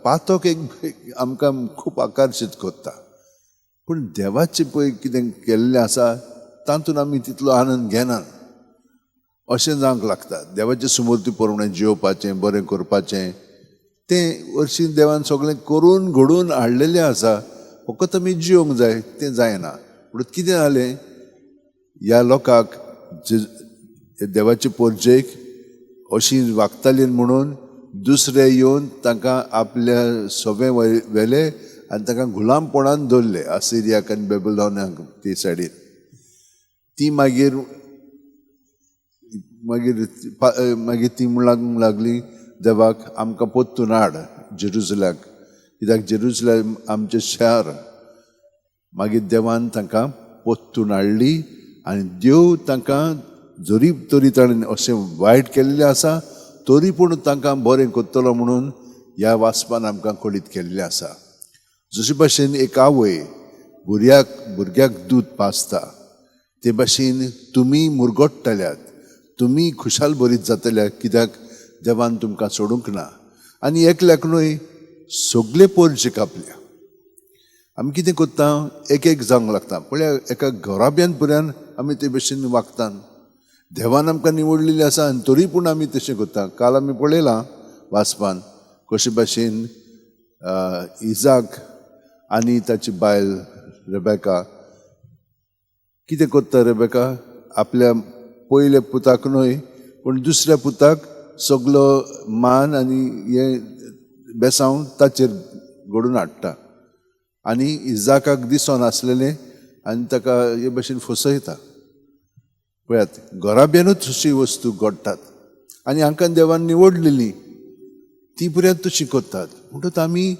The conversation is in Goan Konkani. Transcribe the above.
पातक एक आमकां खूब आकर्शीत करता, पूण देवाचें पळय कितें केल्लें आसा तातूंत आमी तितलो आनंद घेनात अशें जावंक लागता. देवाचे सुमूर्ती प्रमाणें जियोवपाचें, बरें करपाचें, तें हरशीं देवान सगळें करून घडोवन हाडलेलें आसा, फकत आमी जियोंक जाय, तें जायना. पूण कितें जालें, ह्या लोकांक देवाचे पोरजेक अशी वागताली म्हणून दुसरे येवन तांकां आपल्या सोबे व्हेले आनी तांकां गुलामपणान दवरले आसिरियाक आनी बेबलोनाक ते सायडीन. ती मागीर मागीर मागीर ती म्हणूंक लागली देवाक, आमकां पोत्तून हाड जेरुजल्याक, कित्याक जेरुजलेम आमचें शार. मागीर देवान तांकां पोत्तून हाडली आनी देव तांकां जरी तरी ताणें अशें वायट केल्लें आसा तरी पूण तांकां बरें करतलो म्हणून ह्या वाचपान आमकां कळीत केल्लें आसा. जशे भाशेन एक आवय भुरग्याक दूद पाजता ते भाशेन तुमी मुरगट्टल्यात, तुमी खुशाल बरीत जातल्या, कित्याक देवान तुमकां सोडूंक ना. आनी एकल्याक न्हय, सगळे पोरजे आपल्या. आमी कितें करता, एक एक जावंक लागता. पळया एका घराब्यान पर्यान आमी ते भशेन वागतात. देवान आमकां निवडलेली आसा आनी तरी पूण आमी तशें करता. काल आमी पळयलां वाचपान कशे भाशेन इजाक आनी ताची बायल रेबेका कितें करता. रेबेका आपल्या पयल्या पुताक न्हय पूण दुसऱ्या पुताक सगलो मान आनी हें बेसांव ताचेर घडून हाडटा आनी इजाकाक दिसोन आसलेलें आनी ताका हे भशेन फसयता. पळयात, घराब्यानूच अशी वस्तू घडटात आनी हांकां देवान निवडलेली ती पर्यंत तशी करतात. म्हणटकच आमी